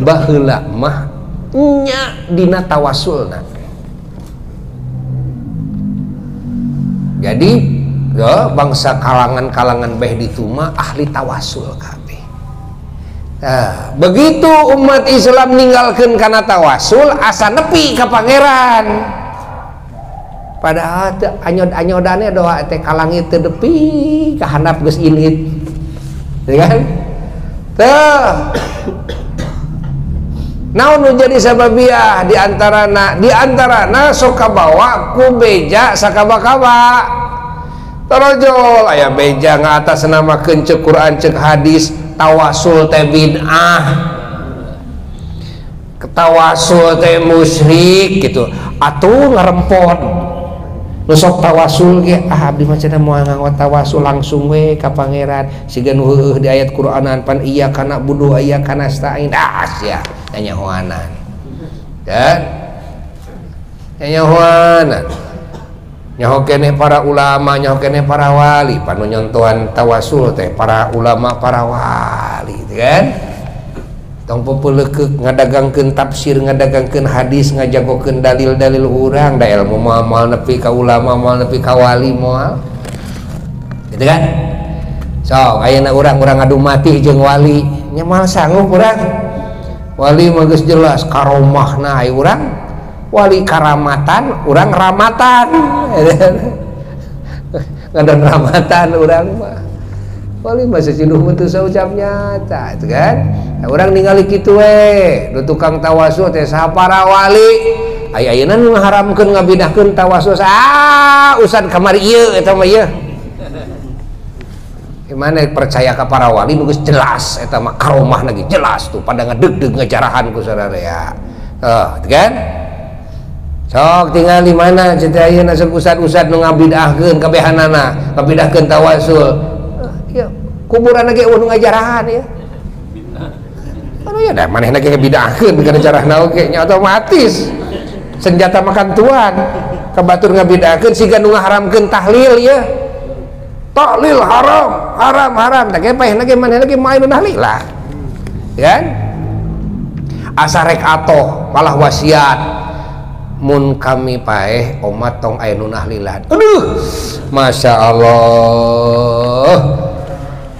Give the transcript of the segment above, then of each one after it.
Baheula mah nya dina tawasulna. Jadi ya, bangsa kalangan-kalangan beh ditu mah ahli tawasul kabeh. Nah, begitu umat Islam ninggalkeun kana tawasul asa nepi ka pangeran. Padahal teu anyod-anyodane doa teh ka langit teu nepi ka handap geus ilit. Ya kan? Teu naon nu jadi sababiah di antarana sok kabawa ku beja sakaba-kaba. Tarojol aya beja ngatasnamakeun ceuk Quran ceuk hadis tawasul teh bid'ah, tawasul teh musyrik gitu. Atuh ngarempon nu sok tawasul ge, ah abdi mah cenah moal nganggo tawasul, langsung we ka pangeran siga nu heueuh di ayat Qur'anan pan iyyaka na'budu wa iyyaka nasta'in. Ah sia nyanyahoanan dan nyanyahoanan, nyaho keneh para ulama, nyaho keneh para wali, pan nu nyontohan tawasul teh para ulama, para wali gitu kan. Tong pepeulekeuk ngadagangkeun tafsir, ngadagangkeun hadis, ngajagokeun dalil-dalil urang, da ilmu moal moal nepi ka ulama, moal nepi ka wali, moal gitu kan. Sok ayeuna urang-urang adu mati jeung wali nya moal sanggup urang. Wali mah geus jelas karomahna, ai urang wali karamatan, urang ramatan, ngadon ramatan urang mah. Wali mah sesiduh mun teu saucap nyata itu kan. Nah, urang ningali kitu we nu tukang tawasul teh saha, para wali. Aya ayeuna nu ngaharamkeun ngabidahkeun tawasul, ah ustad kamari ieu eta mah ieu. Gimana percaya ka para wali nu geus jelas eta mah karomah lagi jelas tuh pada ngedeg-deg ngejarahan ku sararea. Tuh kan? Sok tinggal di mana cerita ayeuna sok ustad-ustad nu ngabidahkeun kabehanana, ngabidahkeun tawasul. Ya, kuburan lagi eueuh nu ngajarahan ya. Aduh ya dah manehna ge ngabidahkeun kana jarahna oge nya otomatis. Senjata makan tuan. Ka batur ngabidahkeun siga nu ngaharamkeun tahlil ya. Tahlil haram, haram, haram. Tah ge paehna ge manehna ge main nu tahlilah. Kan? Asa rek atoh malah wasiat mun kami paeh omat tong aya nu tahlilan. Aduh, Masya Allah.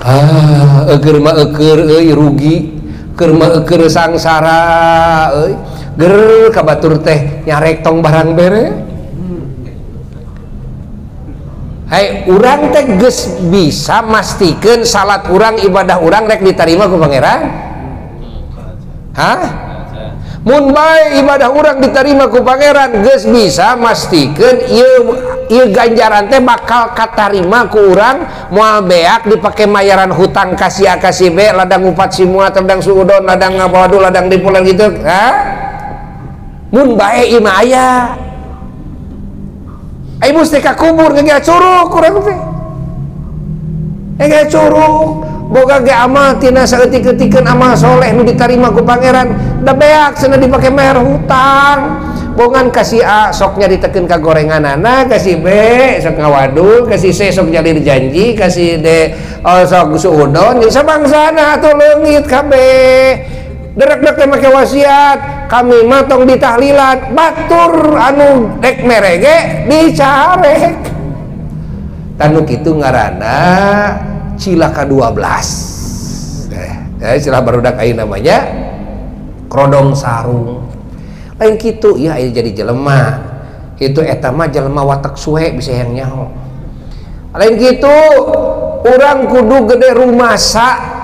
Ah, eueur mah eueur euy rugi, keur mah eueur sangsara euy. Ger ka batur teh nyarek tong barang bere. Hai, urang teh geus bisa mastikeun salat urang, ibadah urang rek ditarima ku pangeran? Hah? Mun bae ibadah urang diterima ku pangeran, geus bisa mastikeun ieu ieu ganjaran teh bakal katarima ku urang, moal beak dipake mayaran hutang ka si A ka si B, ladang ngupat simua, ladang suudon, ladang ngabadu, ladang dipulen gitu. Hah? Mun bae ieu mah aya. Ai mesti ka kubur ngegea curug urang teh. Ngegea curug boga ge amal tina saeutik-eutikeun amal soleh nu ditarima ku pangeran da beak cenah dipake bayar hutang. Bongan ka si A sok nyaritakeun ka gorenganana, ka si B sok ngawadul, ka si C sok jalir janji, ka si D oh, sok suudon jeung sabangsana atuh leungit kabeh. Derek-derek teh make wasiat kami mah tong ditahlilan, batur anu dek merege dicarek. Tanu kitu ngaranna cilaka 12. Istilah barudak ayeuna namanya krodong sarung. Lain kitu ya aya jadi jelema. Itu eta mah jelema watak suwe bisa yang nyaho. Lain kitu urang kudu gede rumasa.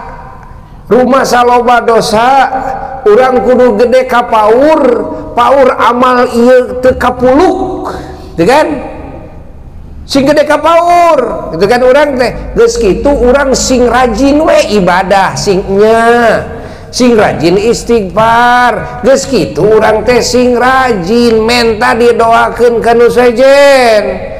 Rumasa loba dosa, urang kudu gede ka paur, paur amal ieu teu kapuluk, gitu kan? Sing gede ka paur, gitu kan urang teh. Geus kitu urang sing rajin we ibadah, sing nya, sing rajin istighfar. Geus kitu urang teh sing rajin menta didoakeun ka nu sejen.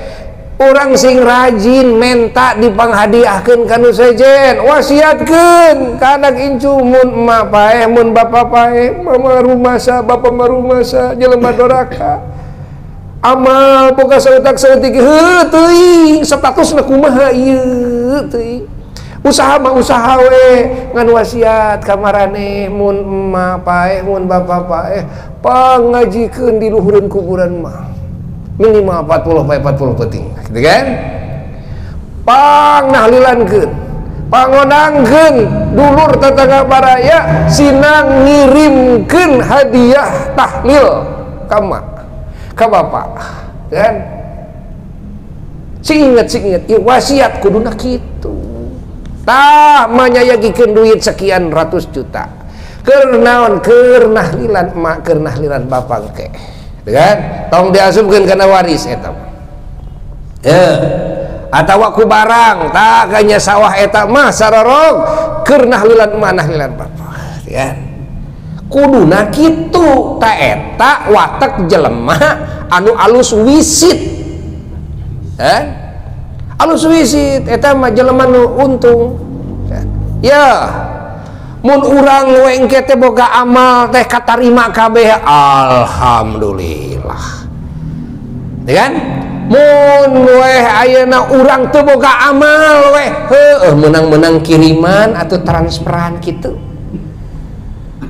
Urang sing rajin menta dipanghadiahkeun ka nu sejen, wasiatkeun ka anak incu mun emak paeh, mun bapa paeh, mama rumasa, bapa mah rumasa, jelema doraka. Amal boga saeutak saeutik heuh teuing statusna kumaha ieu teuing. Usaha mah usaha we ngan wasiat ka maraneh mun emak paeh mun bapak paeh pangajikeun di luhureun kuburan mah minimal 40 pae 40 penting gitu kan. Pang nahlilankeun, pangondangkeun dulur tetangga baraya sinang ngirimkeun hadiah tahlil ka emak ka bapak kan. Sing inget ieu wasiat kuduna kitu. Tah manyayagikeun duit sekian ratus juta keur naon, keur nahlilan emak, keur nahlilan bapak engke kan, tong diasupkeun kana waris eta mah. Atawa ku barang tah kanya sawah eta mah sarorog keur nahlilan emak nahlilan bapak kan. Kuduna kitu ta eta watek jelema anu alus wisit. Alus wisit eta mah jelema nu untung. Ya mun urang we engke teh boga amal teh katarima kabeh alhamdulillah. Ya kan? Mun we ayeuna urang teu boga amal we heueuh meunang-meunang kiriman atau transferan kitu.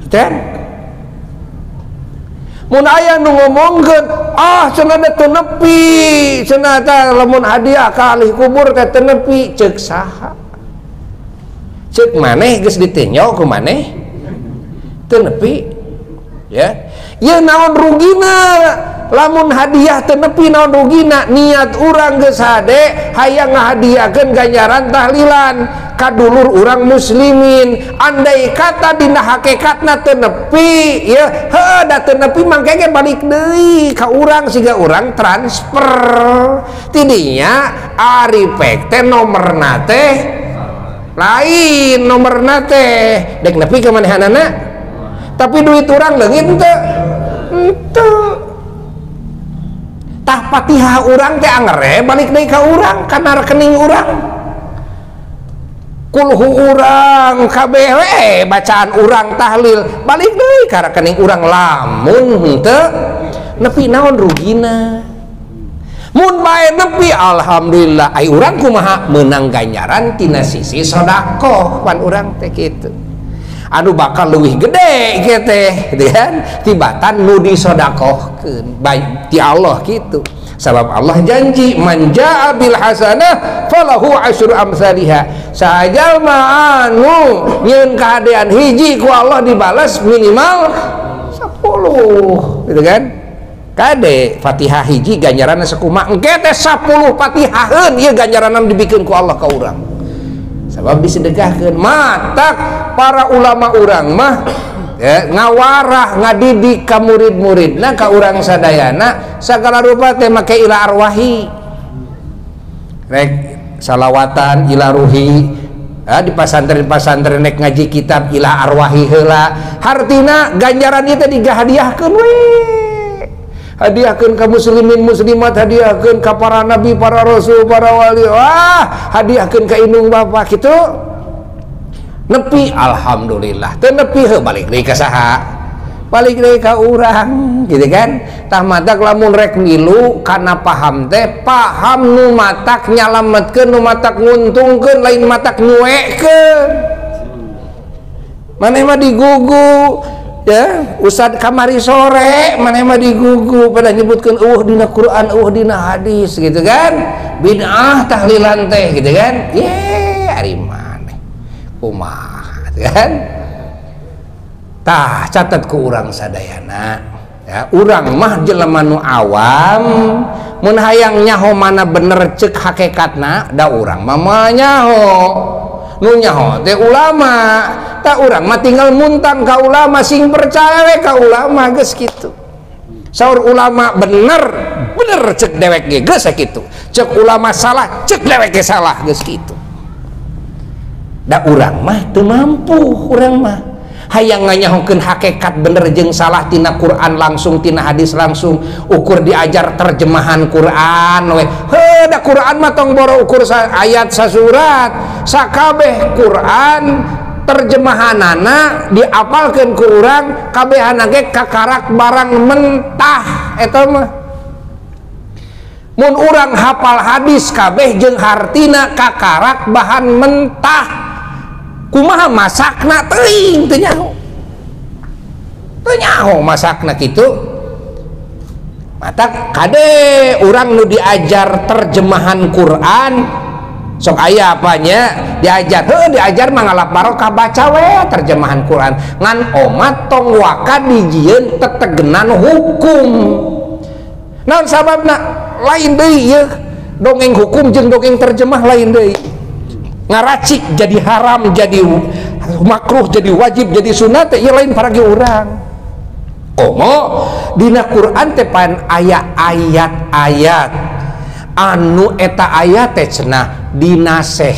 Gitu kan? Mun aya nu ngomongkeun ah cenah teu nepi cenah teh lamun hadiah ka ahli kubur teh teu nepi, ceuk saha? Ceuk maneh geus ditinjau ku maneh teu nepi ya. Ieu naon rugina lamun hadiah teu nepi, naon rugina? Niat urang geus hade hayang ngahadiahkeun ganjaran tahlilan ka dulur urang muslimin, andai kata dina hakikatna teu nepi ya heuh da teu nepi mangke ge balik deui ka urang siga urang transfer tidinya ari pek teh nomorna teh lain, nomorna teh dek nepi ka manehanana tapi duit urang leungit henteu henteu. Tah Fatihah urang teh angere balik deui ka urang kana rekening urang, kulhu urang kabeh we bacaan urang tahlil balik deui ka rekening urang lamun henteu nepi naon rugina. Mun bae nepi alhamdulillah ai urang kumaha meunang ganjaran tina sisi sedekah pan urang teh kitu anu bakal leuwih gede kieu teh gitu kan tibatan nu disodakohkeun baik ti Allah kitu. Sabab Allah janji man jaa bil hasanah falahu asyru amsalihha, sajalma anu nyieun kahadean hiji ku Allah dibalas minimal 10 gitu kan. Kade Fatihah hiji ganjaranna sakumaha engke teh 10 Fatihaheun ieu ganjaranna dibikeun ku Allah ka urang sabab disedekahkeun. Matak para ulama urang mah ya, ngawarah ngadidik ka murid-muridna ka urang sadayana sagala rupa teh make ila arwahi rek salawatan ila ruhi di pasantren-pasantren rek ngaji kitab ila arwahi heula hartina ganjaran ieu teh digahadiahkeun we, hadiahkeun ka muslimin muslimat, hadiahkeun ka para nabi, para rasul, para wali, wah hadiahkeun ka indung bapa kitu. Nepi alhamdulillah, teu nepi heuh balik deui ka saha? Balik deui ka urang gitu kan. Tah matak lamun rek milu kana paham teh paham nu matak nyalametkeun, nu matak nguntungkeun, lain matak nyuekeun. Maneh mah digugu ya, ustad kamari sore maneh mah digugu pada nyebutkeun eueuh dina Quran, eueuh dina hadis gitu kan. Bid'ah tahlilan teh gitu kan. Ye ari maneh kumaha kan. Tah catat ku urang sadayana ya, urang mah jelema nu awam mun hayang nyaho mana bener ceuk hakikatna da urang mah moal nyaho, nu nyaho teh ulama. Tah urang mah tinggal muntang ka ulama, sing percaya we ka ulama geus kitu. Saur ulama bener bener ceuk dewek ge geus sakitu, ceuk ulama salah ceuk dewek ge salah geus kitu. Da urang mah teu mampu, urang mah hayang nganyahokeun hakikat bener jeung salah tina Quran langsung, tina hadis langsung, ukur diajar terjemahan Quran we. Heuh da Quran mah tong boro ukur ayat sasurat, sakabeh Quran terjemahanana diapalkeun ku urang kabehana ge kakarak barang mentah eta mah. Mun urang hafal hadis kabeh jeung hartina kakarak bahan mentah. Kumaha masakna teuing teu nyaho. Teu nyaho masakna kitu. Mata kade urang nu diajar terjemahan Quran sok aya apanya diajar heuh diajar mah ngalap barokah baca we terjemahan Quran ngan omat tong waka dijieun tetegenan hukum. Naon sababna lain deui ieu dongeng hukum jeung dongeng terjemah lain deui. Ngaracik jadi haram jadi makruh jadi wajib jadi sunat teh ieu lain paragi urang. Komo dina Quran teh pan aya ayat-ayat anu eta ayat teh cenah dinaseh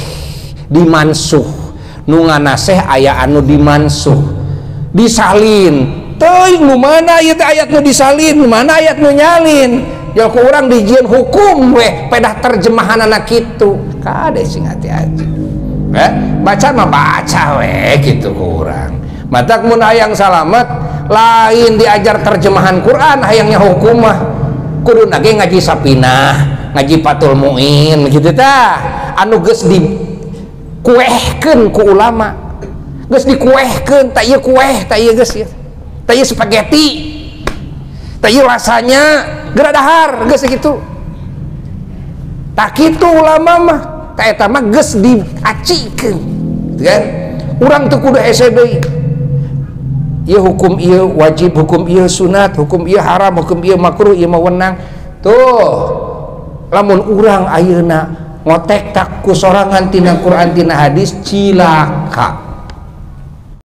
dimansuh nu nganaseh aya anu dimansuh disalin teuing nu mana ieu teh ayat nu disalin nu mana ayat nu nyalin ya ku urang dijieun hukum weh pedah terjemahanana kitu kade sing hati-hati baca mah baca weh kitu ku urang matak mun hayang salamet lain diajar terjemahan Quran hayangnya hukum mah kudu nage ngaji Sapinah ngaji Fathul Muin gitu tah anu geus dikuehkeun ku ulama geus dikuehkeun tak ieu kueh tak ieu geus ieu tak ieu spaghetti tak ieu rasanya geura dahar geus kitu tak kitu ulama mah tak eta mah geus diacikeun gitu kan urang teu kudu hese deui ieu hukum ieu wajib hukum ieu sunat hukum ieu haram hukum ieu makruh ieu mah wenang tuh lamun urang ayeuna ngotek tak ku sorangan tina Quran tina hadis cilaka.